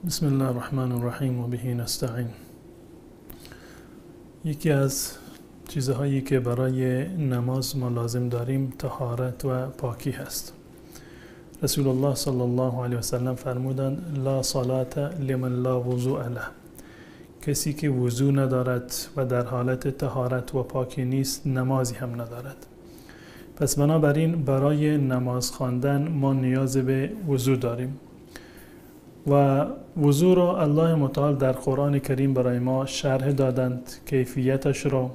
بسم الله الرحمن الرحیم و به نستعین. یکی از چیزهایی که برای نماز ما لازم داریم طهارت و پاکی هست. رسول الله صلی الله علیه و سلم فرمودند لا صلاة لمن لا وضوء له. کسی که وضو ندارد و در حالت طهارت و پاکی نیست نمازی هم ندارد. پس بنابراین برای نماز خواندن ما نیاز به وضو داریم و وضو را الله متعال در قرآن کریم برای ما شرح دادند، کیفیتش را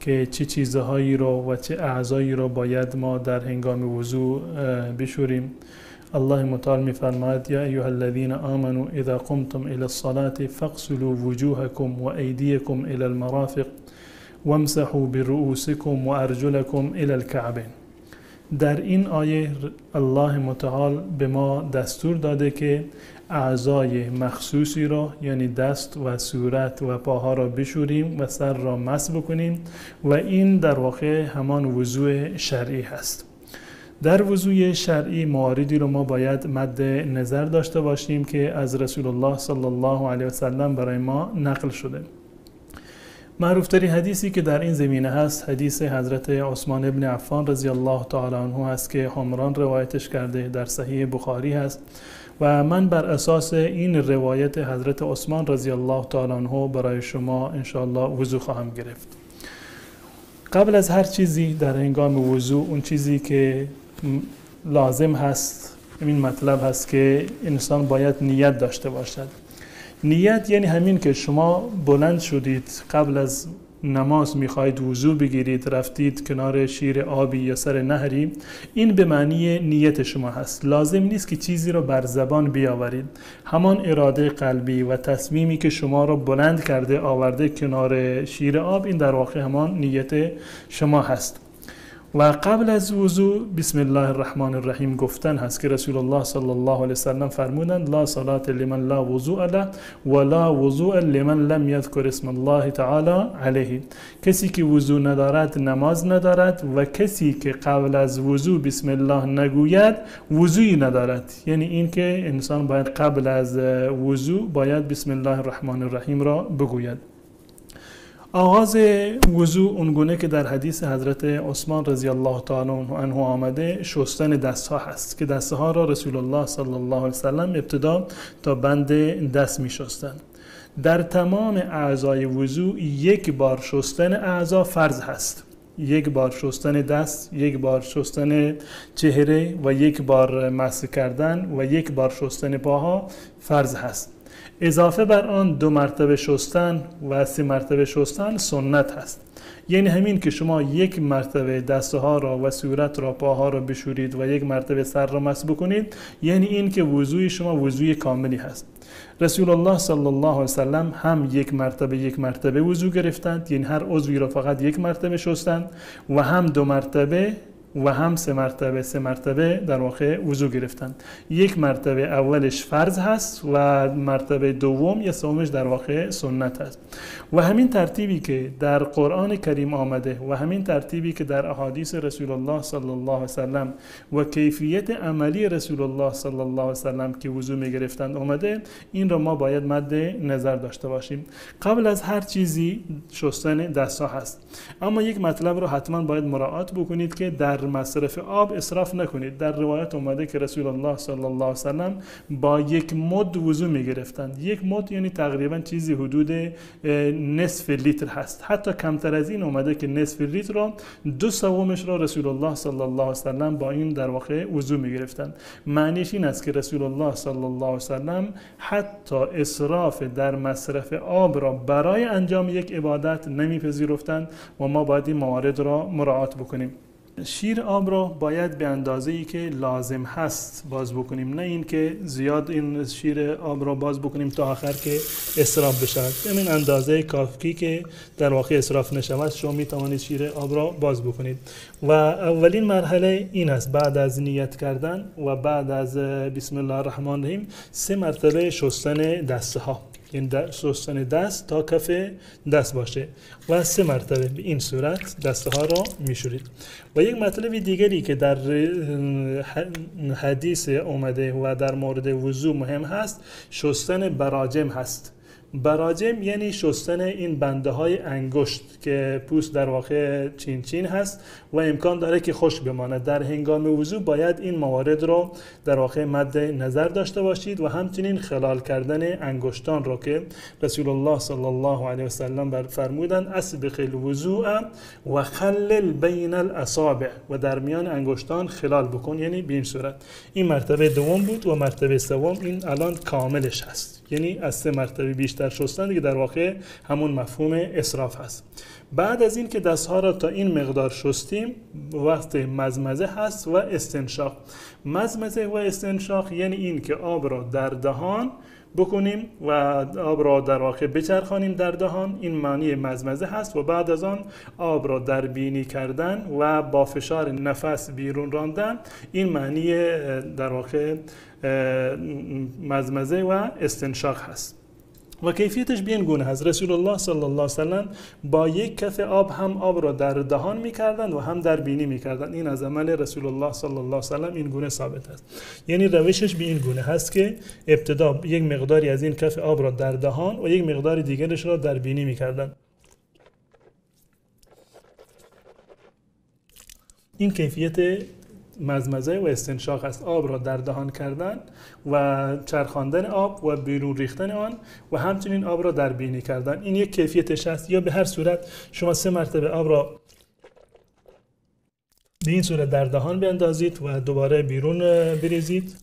که چه چیزهایی را و چه اعضایی را باید ما در هنگام وضو بشوریم. الله متعال می‌فرماید یا ایها الذین آمنوا اذا قمتم الى الصلاة فاغسلوا وجوهكم وایدیکم الى المرافق وامسحوا برؤوسكم وارجلكم الى الكعبین. در این آیه الله متعال به ما دستور داده که اعضای مخصوصی را، یعنی دست و صورت و پاها را بشوریم و سر را مسح بکنیم و این در واقع همان وضوء شرعی هست. در وضوء شرعی مواردی رو ما باید مد نظر داشته باشیم که از رسول الله صلی الله علیه و سلم برای ما نقل شده. معروفترین حدیثی که در این زمینه هست حدیث حضرت عثمان ابن عفان رضی الله تعالی عنه هست که حمران روایتش کرده، در صحیح بخاری هست و من بر اساس این روایت حضرت عثمان رضی الله تعالی عنه برای شما انشاءالله وضو خواهم گرفت. قبل از هر چیزی در هنگام وضو اون چیزی که لازم هست این مطلب هست که انسان باید نیت داشته باشد. نیت یعنی همین که شما بلند شدید قبل از نماز میخواهید وضو بگیرید، رفتید کنار شیر آبی یا سر نهری، این به معنی نیت شما هست. لازم نیست که چیزی را بر زبان بیاورید. همان اراده قلبی و تصمیمی که شما را بلند کرده آورده کنار شیر آب، این در واقع همان نیت شما هست. و قبل از وضو بسم الله الرحمن الرحیم گفتن هست که رسول الله صلی الله علیه وسلم فرمودند لا صلاة لمن لا وضوء له ولا وضوء لمن لم یذکر اسم الله تعالی علیه. کسی که وضو ندارد نماز ندارد و کسی که قبل از وضو بسم الله نگوید وضویی ندارد. یعنی اینکه انسان باید قبل از وضو باید بسم الله الرحمن الرحیم را بگوید. آغاز وضو اونگونه که در حدیث حضرت عثمان رضی الله تعالی عنه آمده شستن دستها هست که دستها را رسول الله صلی الله علیه وسلم ابتدا تا بند دست می شستند. در تمام اعضای وضو یک بار شستن اعضا فرض هست. یک بار شستن دست، یک بار شستن چهره و یک بار مسح کردن و یک بار شستن پاها فرض هست. اضافه بر آن دو مرتبه شستن و سه مرتبه شستن سنت هست. یعنی همین که شما یک مرتبه دستها را و صورت را، پاها را بشورید و یک مرتبه سر را مسح بکنید، یعنی این که وضوی شما وضوی کاملی هست. رسول الله صلی الله علیه وسلم هم یک مرتبه یک مرتبه وضو گرفتند، یعنی هر عضوی را فقط یک مرتبه شستند، و هم دو مرتبه و هم سه مرتبه سه مرتبه در واقع وضو گرفتند. یک مرتبه اولش فرض هست و مرتبه دوم یا سومش در واقع سنت هست. و همین ترتیبی که در قرآن کریم آمده و همین ترتیبی که در احادیث رسول الله صلی الله علیه وسلم و کیفیت عملی رسول الله صلی الله علیه وسلم که وضو می گرفتند آمده، این را ما باید مد نظر داشته باشیم. قبل از هر چیزی شستن دستها هست. اما یک مطلب را حتما باید مراعات بکنید که در مصرف آب اسراف نکنید. در روایت اومده که رسول الله صلی الله علیه وسلم با یک مد وضو می گرفتند. یک مد یعنی تقریبا چیزی حدود نصف لیتر هست، حتی کمتر از این اومده که نصف لیتر را دو سومش را رسول الله صلی الله علیه وسلم با این در واقع وضو می گرفتند. معنیش این است که رسول الله صلی الله علیه وسلم حتی اسراف در مصرف آب را برای انجام یک عبادت نمیپذیرفتند و ما باید این موارد را مراعات بکنیم. شیر آب را باید به اندازه‌ای که لازم هست باز بکنیم، نه اینکه زیاد این شیر آب را باز بکنیم تا آخر که اسراف بشود. همین اندازه کافی که در واقع اسراف نشود شما می توانید شیر آب را باز بکنید. و اولین مرحله این است، بعد از نیت کردن و بعد از بسم الله الرحمن الرحیم سه مرتبه شستن دستها. یعنی شستن دست تا کف دست باشه و 3 مرتبه به این صورت دستها را میشورید. و یک مطلب دیگری که در حدیث اومده و در مورد وضو مهم هست، شستن براجم هست. براجم یعنی شستن این بنده های انگشت که پوست در واقع چین چین هست و امکان داره که خشک بماند. در هنگام وضو باید این موارد رو در واقع مد نظر داشته باشید و همچنین خلال کردن انگشتان رو که رسول الله صلی الله علیه و سلم فرمودند اسبق الوضوء و خلل بین الاصابع، و در میان انگشتان خلال بکن، یعنی به این صورت. این مرتبه دوم بود و مرتبه سوم این الان کاملش هست، یعنی از 3 مرتبه بیشتر شستن دیگه در واقع همون مفهوم اسراف هست. بعد از این که دستها را تا این مقدار شستیم، وقت مزمزه هست و استنشاق. مزمزه و استنشاق یعنی این که آب را در دهان بکنیم و آب را در واقع بچرخانیم در دهان، این معنی مزمزه هست. و بعد از آن آب را در بینی کردن و با فشار نفس بیرون راندن، این معنی در واقع مزمزه و استنشاق هست. و کیفیتش به این گونه هست. رسول الله صلی الله علیه و سلم با یک کف آب هم آب را در دهان میکردند و هم در بینی میکردند. این از عمل رسول الله صلی الله علیه و سلم این گونه ثابت است. یعنی روشش به این گونه هست که ابتدا یک مقداری از این کف آب را در دهان و یک مقدار دیگرش را در بینی میکردند. این کیفیت مزمزه و استنشاق است. آب را در دهان کردن و چرخاندن آب و بیرون ریختن آن و همچنین آب را در بینی کردن، این یک کیفیتش است. یا به هر صورت شما 3 مرتبه آب را به این صورت در دهان بیندازید و دوباره بیرون بریزید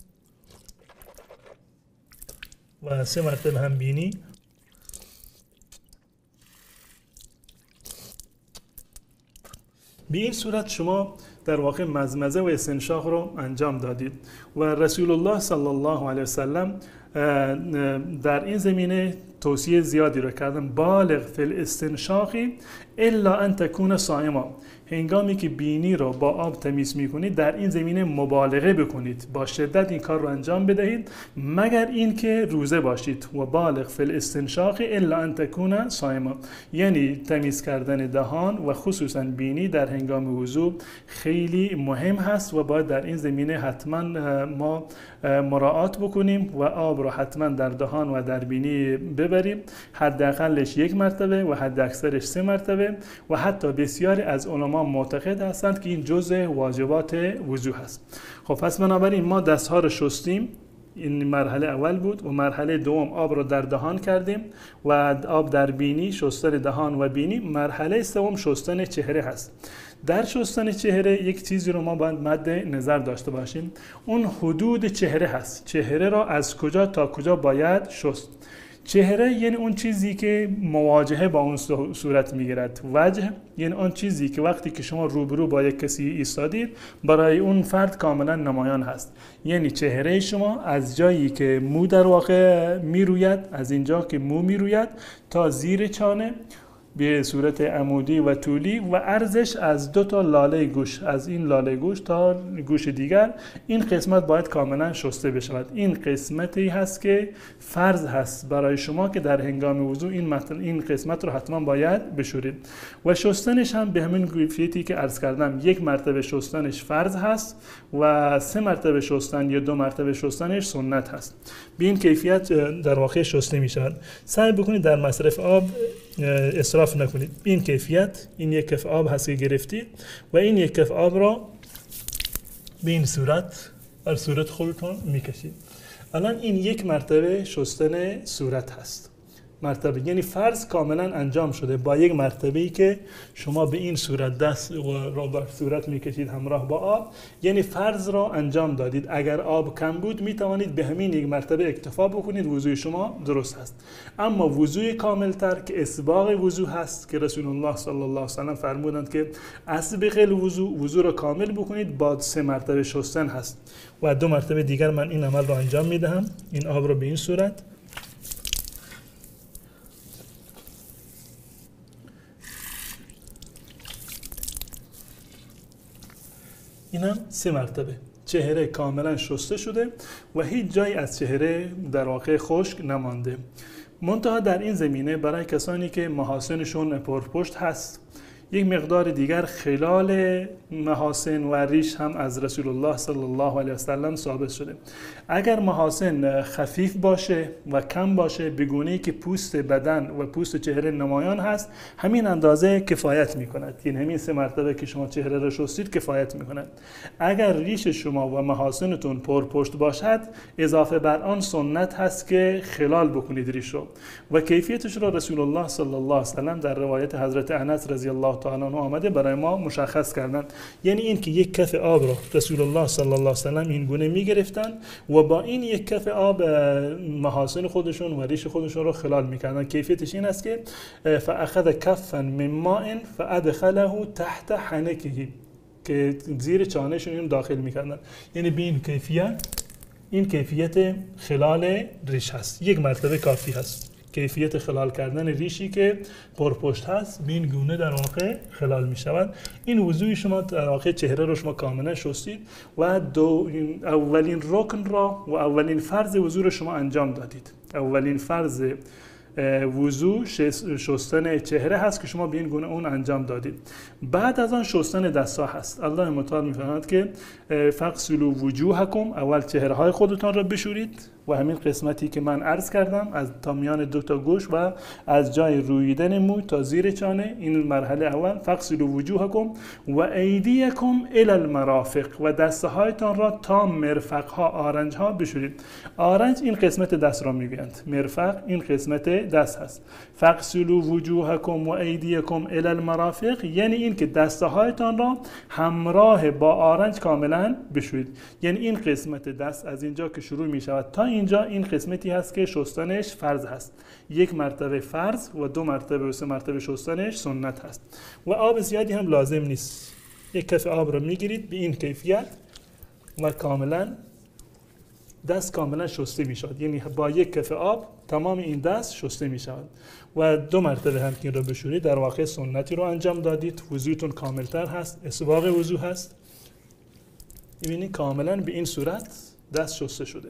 و 3 مرتبه هم بینی. به این صورت شما در واقع مزمزه و استنشاق رو انجام دادید. و رسول الله صلی الله علیه و سلم در این زمینه توصیه زیادی رو کردن. بالغ فی الاستنشاق الا ان تکون صائما، هنگامی که بینی رو با آب تمیز میکنید در این زمینه مبالغه بکنید، با شدت این کار رو انجام بدهید، مگر اینکه روزه باشید. و بالغ فی الاستنشاق الا ان تکون صائما، یعنی تمیز کردن دهان و خصوصا بینی در هنگام وضو خیلی مهم هست و باید در این زمینه حتما ما مراعات بکنیم و آب رو حتما در دهان و در بینی ببریم، حداقلش 1 مرتبه و حد اکثرش 3 مرتبه. و حتی بسیاری از علما معتقد هستند که این جزء واجبات وضو هست. خب پس بنابراین ما دستها رو شستیم، این مرحله اول بود. و مرحله دوم آب رو در دهان کردیم و آب در بینی، شستن دهان و بینی. مرحله سوم شستن چهره هست. در شستن چهره یک چیزی رو ما باید مد نظر داشته باشیم، اون حدود چهره هست. چهره را از کجا تا کجا باید شست؟ چهره یعنی اون چیزی که مواجهه با اون صورت میگیرد. وجه یعنی آن چیزی که وقتی که شما روبرو با یک کسی ایستادید برای اون فرد کاملا نمایان هست. یعنی چهره شما از جایی که مو در واقع میروید، از اینجا که مو میروید تا زیر چانه به صورت عمودی و طولی، و ارزش از 2 تا لاله گوش، از این لاله گوش تا گوش دیگر، این قسمت باید کاملا شسته بشود. این قسمتی هست که فرض هست برای شما که در هنگام وضو این قسمت رو حتما باید بشورید. و شستنش هم به همین کیفیتی که عرض کردم، 1 مرتبه شستنش فرض هست و 3 مرتبه شستن یا 2 مرتبه شستنش سنت هست. به این کیفیت در واقع شسته می شود. سعی بکنید در مصرف آب اسراف نکنید. این کیفیت، این یک کف آب هست که گرفتید و این یک کف آب را به این صورت بر صورت خودتون میکشید. الان این 1 مرتبه شستن صورت هست. مرتبه یعنی فرض کاملا انجام شده با 1 مرتبه ای که شما به این صورت دست را بر صورت میکشید همراه با آب، یعنی فرض را انجام دادید. اگر آب کم بود میتوانید به همین 1 مرتبه اکتفا بکنید، وضوی شما درست هست. اما وضوی کاملتر که اسباغ وضو هست که رسول الله صلی الله علیه و سلم فرمودند که اسبغ الوضو، وضو را کامل بکنید با 3 مرتبه شستن هست. و 2 مرتبه دیگر من این عمل را انجام میدهم. این آب را به این صورت اینم 3 مرتبه چهره کاملا شسته شده و هیچ جایی از چهره در واقع خشک نمانده. منتها در این زمینه برای کسانی که محاسنشون پرپشت هست، یک مقدار دیگر خلال محاسن و ریش هم از رسول الله صلی الله علیه و سلم ثابت شده. اگر محاسن خفیف باشه و کم باشه، به گونه‌ای که پوست بدن و پوست چهره نمایان هست، همین اندازه کفایت میکند. یعنی همین 3 مرتبه که شما چهره را شستید کفایت میکند. اگر ریش شما و محاسنتون پرپشت باشد، اضافه بر آن سنت هست که خلال بکنید ریش رو. و کیفیتش را رسول الله صلی الله علیه و سلم در روایت حضرت انس رضی الله تعالی عنه آمده برای ما مشخص کردن. یعنی این که یک کف آب را رسول الله صلی الله علیه و سلم این گونه میگرفتن و با این یک کف آب محاسن خودشون و ریش خودشون رو خلال میکردن. کیفیتش این است که فاخذ کفا من ماء فادخله تحت حنکه، که زیر چانهشون این داخل میکردن. یعنی به این کیفیت، این کیفیت خلال ریش هست. یک مرتبه کافی هست. کیفیت خلال کردن ریشی که پرپشت هست به این گونه در واقع خلال می شود. این وضوی شما در واقع چهره رو شما کاملا شستید و اولین رکن را و اولین فرض وضو رو شما انجام دادید. اولین فرض وضو شستن چهره هست که شما به این گونه اون انجام دادید. بعد از آن شستن دست‌ها هست. الله متعال می‌فرماید که فغسلوا وجوهکم، اول چهره های خودتان را بشورید و همین قسمتی که من عرض کردم از تا میان 2 تا گوش و از جای رویدن مو تا زیر چانه، این مرحله اول. فغسلوا وجوهکم و ایدیکم الی المرافق، و دستهایتان را تا مرفق ها، آرنج ها بشورید. آرنج این قسمت دست را میگویند، مرفق این قسمت دست هست. فغسلوا وجوهکم و ایدیکم الی المرافق یعنی این که دستهایتان را همراه با آرنج کاملا بشورید. یعنی این قسمت دست از اینجا که شروع می شود تا اینجا، این قسمتی هست که شستنش فرض هست. 1 مرتبه فرض و 2 مرتبه و 3 مرتبه شستنش سنت هست. و آب زیادی هم لازم نیست. یک کف آب را میگیرید به این کیفیت و کاملا دست کاملا شسته می شود. یعنی با یک کف آب تمام این دست شسته می شود. و 2 مرتبه هم که این را بشورید در واقع سنتی رو انجام دادید. وضویتون کاملتر هست، اسباغ وضو هست. می‌بینید کاملا به این صورت دست شسته شده.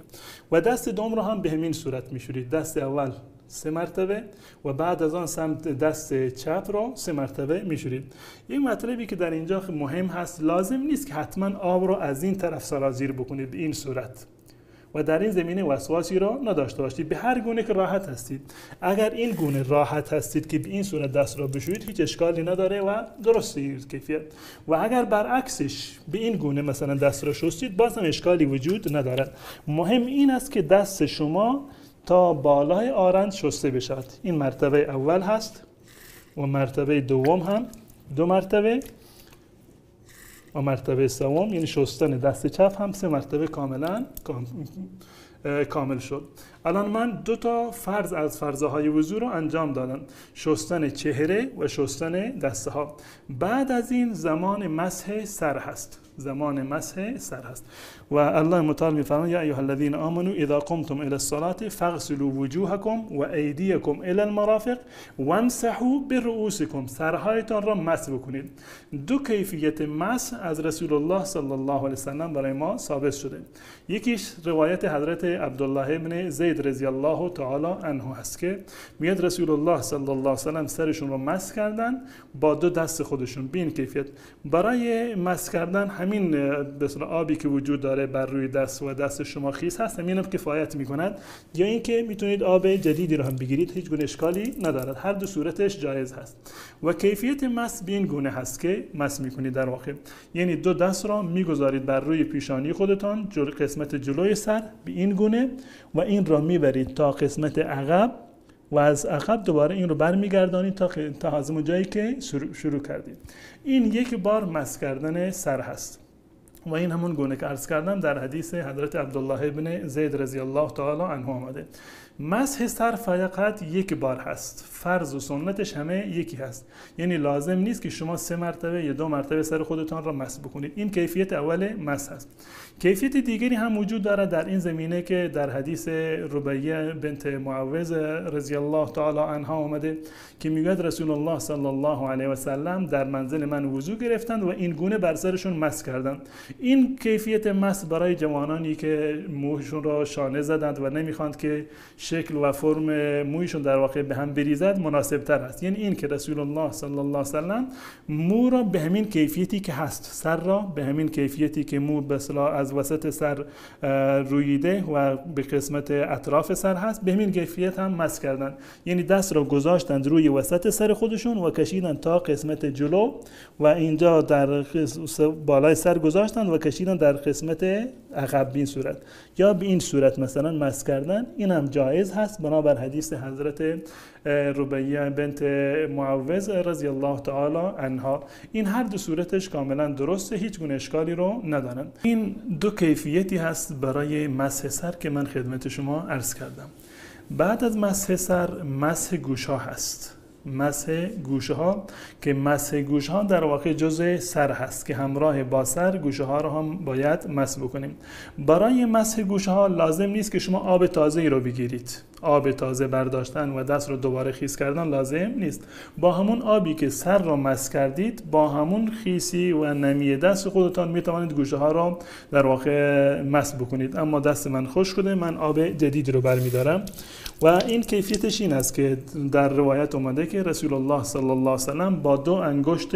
و دست دوم رو هم به همین صورت میشورید. دست اول 3 مرتبه و بعد از آن سمت دست چپ رو 3 مرتبه میشورید. یک مطلبی که در اینجا مهم هست، لازم نیست که حتما آب رو از این طرف سرازیر بکنید به این صورت و در این زمینه وسواسی را نداشته باشید. به هر گونه که راحت هستید. اگر این گونه راحت هستید که به این صورت دست را بشویید هیچ اشکالی نداره و درسته کیفیت. و اگر برعکسش به این گونه مثلا دست را شستید باز هم اشکالی وجود ندارد. مهم این است که دست شما تا بالای آرنج شسته بشود. این مرتبه اول هست و مرتبه دوم هم 2 مرتبه و مرتبه سوم یعنی شستن دست چپ هم 3 مرتبه کاملا کامل شد. الان من 2 تا فرض از فرضهای وضو رو انجام دادم، شستن چهره و شستن دسته ها. بعد از این زمان مسح سر هست. زمان مسح سر هست و الله متعال می‌فرماید یا ایها الذین آمنوا اذا قمتم الى الصلاة فاغسلوا وجوهکم و ایدیکم الى المرافق وامسحوا برؤوسکم. سرهایتان را مسح بکنید. 2 کیفیت مسح از رسول الله صلی الله علیه و سلم برای ما ثابت شده. یکیش روایت حضرت عبدالله ابن زید رضی الله تعالی عنه هست که میاد رسول الله صلی الله علیه و سلم سرشون رو مسح کردن با 2 دست خودشون به این کیفیت. برای مسح کردن همین به آبی که وجود داره بر روی دست و دست شما خیس هست، همین هم کفایت میکند، یا اینکه میتونید آب جدیدی رو هم بگیرید، هیچ گونه اشکالی ندارد، هر دو صورتش جایز هست. و کیفیت مسح به این گونه هست که مسح میکنید در واقع، یعنی 2 دست را میگذارید بر روی پیشانی خودتان، قسمت جلوی سر به این گونه، و این را میبرید تا قسمت عقب و از عقب دوباره این رو برمیگردانید تا از اون جایی که شروع کردید. این یک بار مسح کردن سر هست و این همون گونه که عرض کردم در حدیث حضرت عبدالله ابن زید رضی الله تعالی عنه آمده. مسح سر فقط یک بار هست، فرض و سنتش همه یکی هست، یعنی لازم نیست که شما 3 مرتبه یا 2 مرتبه سر خودتان را مسح بکنید. این کیفیت اول مسح هست. کیفیت دیگری هم وجود دارد در این زمینه که در حدیث ربیعه بنت معوذ رضی الله تعالی عنها آمده که میگوید رسول الله صلی الله علیه و سلم در منزل من وضو گرفتند و این گونه بر سرشون مسح کردند. این کیفیت مسح برای جوانانی که موهشون را شانه زدند و نمیخواند که شکل و فرم مویشون در واقع به هم بریزد مناسب تر است. یعنی این که رسول الله صلی الله علیه و سلم مو را به همین کیفیتی که هست، سر را به همین کیفیتی که مو به اصطلاح از وسط سر رویده و به قسمت اطراف سر هست، به همین کیفیت هم مسح کردن. یعنی دست را گذاشتند روی وسط سر خودشون و کشیدن تا قسمت جلو و اینجا در بالای سر گذاشتند و کشیدن در قسمت عقب به این صورت یا به این صورت مثلا مسح کردن، این هم جایز هست بنابر حدیث حضرت ربیعه بنت معوذ رضی الله تعالی عنها. این هر دو صورتش کاملا درسته، هیچ گونه اشکالی رو ندارن. این دو کیفیتی هست برای مسح سر که من خدمت شما عرض کردم. بعد از مسح سر مسح گوش ها هست. مسح گوشه ها که مسح گوشه ها در واقع جزء سر هست که همراه با سر گوشه ها رو هم باید مسح بکنیم. برای مسح گوشه ها لازم نیست که شما آب تازه ای رو بگیرید. آب تازه برداشتن و دست رو دوباره خیس کردن لازم نیست. با همون آبی که سر رو مسح کردید، با همون خیسی و نمی دست خودتان می توانید گوشه ها رو در واقع مسح بکنید. اما دست من خشک شده، من آب جدید رو برمیدارم و این کیفیتش این است که در روایت اومده که رسول الله صلی الله علیه و سلم با دو انگشت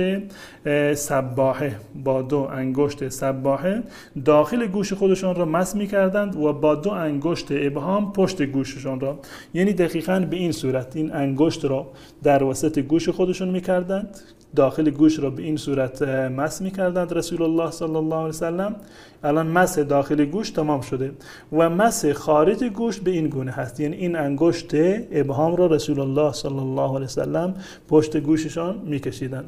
سباحه، با دو انگشت سباحه داخل گوش خودشان را مسح می‌کردند و با دو انگشت ابهام پشت گوششان را، یعنی دقیقاً به این صورت این انگشت را در وسط گوش خودشون می‌کردند، داخل گوش را به این صورت مسح می‌کردند رسول الله صلی الله علیه و سلم. الان مسح داخل گوش تمام شده و مسح خارج گوش به این گونه هست، یعنی این انگشت ابهام را رسول الله صلی الله علیه و سلم پشت گوششان می‌کشیدند.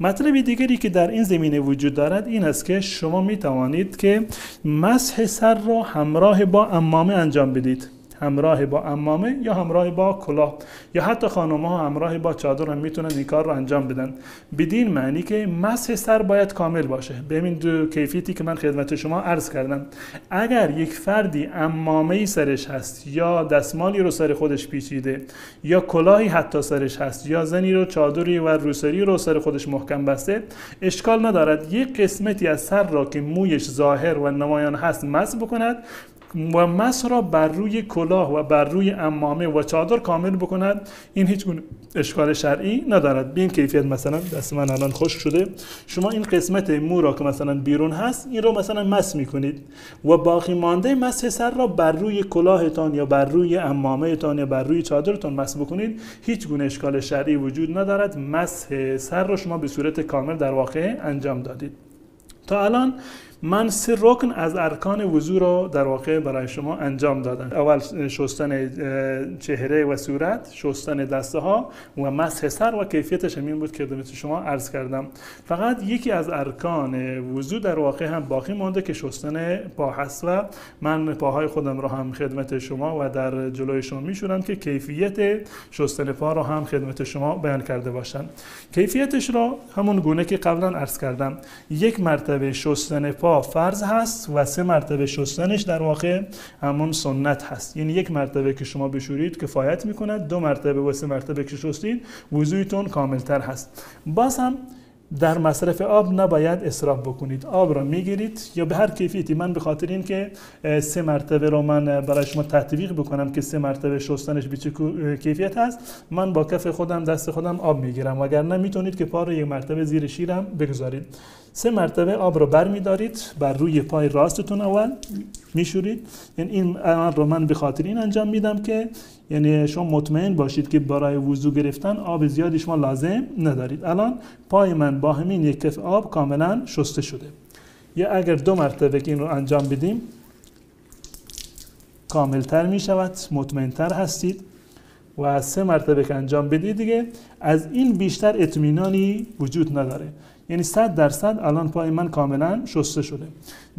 مطلب دیگری که در این زمینه وجود دارد این است که شما می‌توانید که مسح سر را همراه با عمامه انجام بدید، همراه با عمامه یا همراه با کلاه یا حتی خانم‌ها همراه با چادر هم میتونن این کار رو انجام بدن، بدین معنی که مسح سر باید کامل باشه. به همین دو کیفیتی که من خدمت شما عرض کردم. اگر یک فردی عمامه‌ای سرش هست یا دستمالی رو سر خودش پیچیده یا کلاهی حتی سرش هست یا زنی رو چادری و روسری رو سر خودش محکم بسته، اشکال ندارد یک قسمتی از سر را که مویش ظاهر و نمایان هست مسح بکند و مسح را بر روی کلاه و بر روی عمامه و چادر کامل بکند. این هیچ گونه اشکال شرعی ندارد. به این کیفیت مثلا دست من الان خشک شده، شما این قسمت مو را که مثلا بیرون هست این رو مثلا مسح میکنید و باقی مانده مسح سر را بر روی کلاهتان یا بر روی عمامه‌تان یا بر روی چادرتان مسح بکنید، هیچ گونه اشکال شرعی وجود ندارد. مسح سر را شما به صورت کامل در واقع انجام دادید. تا الان من 3 رکن از ارکان وضو رو در واقع برای شما انجام دادم. اول شستن چهره و صورت، شستن دسته ها و مسح سر و کیفیتش همین بود که خدمت شما عرض کردم. فقط یکی از ارکان وضو در واقع هم باقی مانده که شستن پا هست و من پاهای خودم رو هم خدمت شما و در جلوی شما میشورم که کیفیت شستن پا رو هم خدمت شما بیان کرده باشم. کیفیتش رو همون گونه که قبلا عرض کردم، یک مرتبه شستن پا فرض هست و 3 مرتبه شستنش در واقع همون سنت هست. یعنی یک مرتبه که شما بشورید کفایت میکند، 2 مرتبه و 3 مرتبه که شستید وضویتون کاملتر هست. باز هم در مصرف آب نباید اسراف بکنید. آب را میگیرید یا به هر کیفیتی، من به خاطر این که 3 مرتبه رو من برای شما تطبیق بکنم که 3 مرتبه شستنش به چه کیفیت هست، من با کف خودم دست خودم آب میگیرم، وگرنه میتونید که پا رو یک مرتبه زیر شیرم بگذارید. 3 مرتبه آب رو برمیدارید بر روی پای راستتون اول میشورید. یعنی این عمل رو من به خاطر این انجام میدم که یعنی شما مطمئن باشید که برای وضو گرفتن آب زیادی شما لازم ندارید. الان پای من با همین یک کف آب کاملا شسته شده. یا اگر 2 مرتبه که این رو انجام بدیم کاملتر میشود، مطمئنتر هستید. و 3 مرتبه که انجام بدید دیگه از این بیشتر اطمینانی وجود نداره. یعنی 100% الان پای من کاملا شسته شده.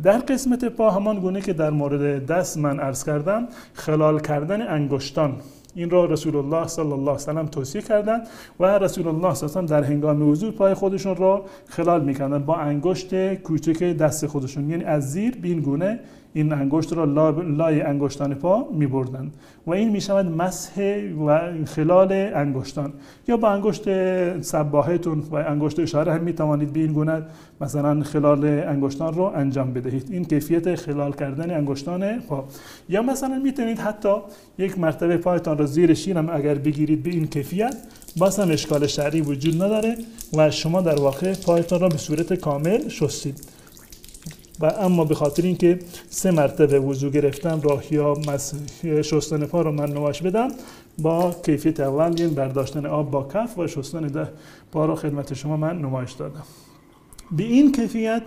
در قسمت پا همان گونه که در مورد دست من عرض کردم، خلال کردن انگشتان، این را رسول الله صلی الله علیه و سلم توصیه کردند و رسول الله صلی الله علیه و سلم در هنگام وضو پای خودشون را خلال میکردند با انگشت کوچک دست خودشون، یعنی از زیر به این گونه این انگشت را لای انگشتان پا می‌بردند و این می‌شود مسح و خلال انگشتان. یا با انگشت سباحتون و انگشت اشاره هم می‌توانید به این گونه مثلا خلال انگشتان رو انجام بدهید. این کیفیت خلال کردن انگشتان پا. یا مثلا می‌تونید حتی یک مرتبه پایتان را زیر شیر هم اگر بگیرید به این کیفیت، باز هم اشکال شرعی وجود نداره و شما در واقع پایتان را به صورت کامل شستید. و اما به خاطر اینکه 3 مرتبه وضو گرفتن را یا شستن پا رو من نمایش بدم، با کیفیت اول یعنی برداشتن آب با کف و شستن پا رو خدمت شما من نمایش دادم. به این کیفیت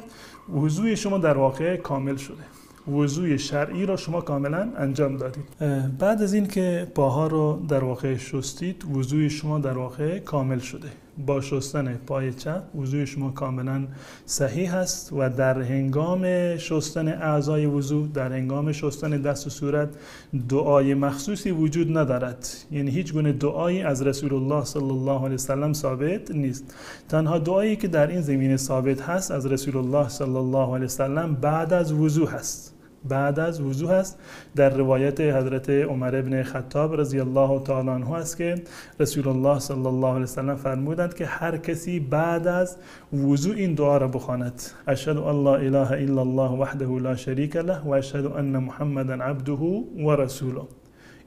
وضوی شما در واقع کامل شده، وضوی شرعی را شما کاملا انجام دادید. بعد از اینکه پاها رو در واقع شستید، وضوی شما در واقع کامل شده. با شستن پای چپ وضوی شما کاملا صحیح است و در هنگام شستن اعضای وضو، در هنگام شستن دست و صورت دعای مخصوصی وجود ندارد، یعنی هیچ گونه دعایی از رسول الله صلی الله علیه وسلم ثابت نیست. تنها دعایی که در این زمینه ثابت هست از رسول الله صلی الله علیه وسلم بعد از وضو هست. بعد از وضو هست. در روایت حضرت عمر ابن خطاب رضی الله تعالی عنه است که رسول الله صلی الله علیه وسلم فرمودند که هر کسی بعد از وضو این دعا را بخواند: اشهد ان لا اله الا الله وحده لا شریک له و اشهد ان محمدا عبده و رسوله.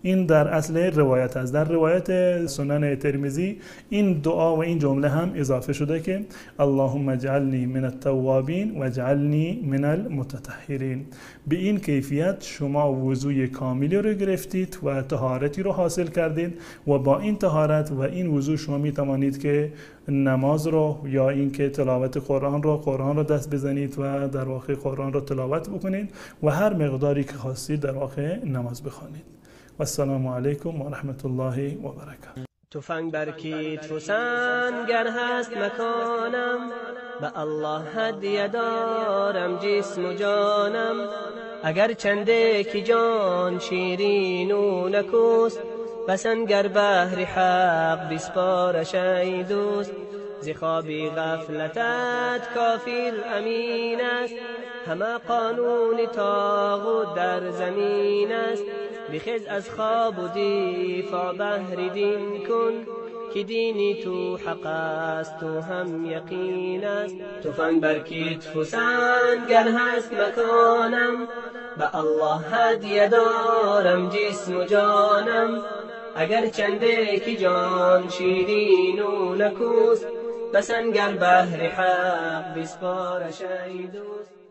این در اصل روایت است. در روایت سنن ترمذی این دعا و این جمله هم اضافه شده که اللهم اجعلنی من التوابین و اجعلنی من المتطهرین. به این کیفیت شما وضوی کاملی رو گرفتید و طهارتی رو حاصل کردید و با این طهارت و این وضو شما می توانید که نماز رو یا اینکه تلاوت قرآن رو دست بزنید و در واقع قرآن رو تلاوت بکنید و هر مقداری که خواستید در واقع نماز بخوانید. و السلام علیکم و رحمت الله و برکاته. تفنگ بر کتف و سنگر هست مکانم، به الله هدیه دارم جسم و جانم. اگر چنده کی جان شیرین و نکوست، بسنگر بهر حق بسپارش ای دوست. ز خوابی غفلتت کافر امین است، همه قانون طاغوت در زمین است. بخیز از خواب و دفاع بهر دین کن، که دینی تو حق است و هم یقین است. تفنگ بر کتف و سنگر هست مکانم، به الله هدیه دارم جسم و جانم. اگر چنده که جان شیرین و نکوست، بسنگر بهر حق بسپارش ای دوست.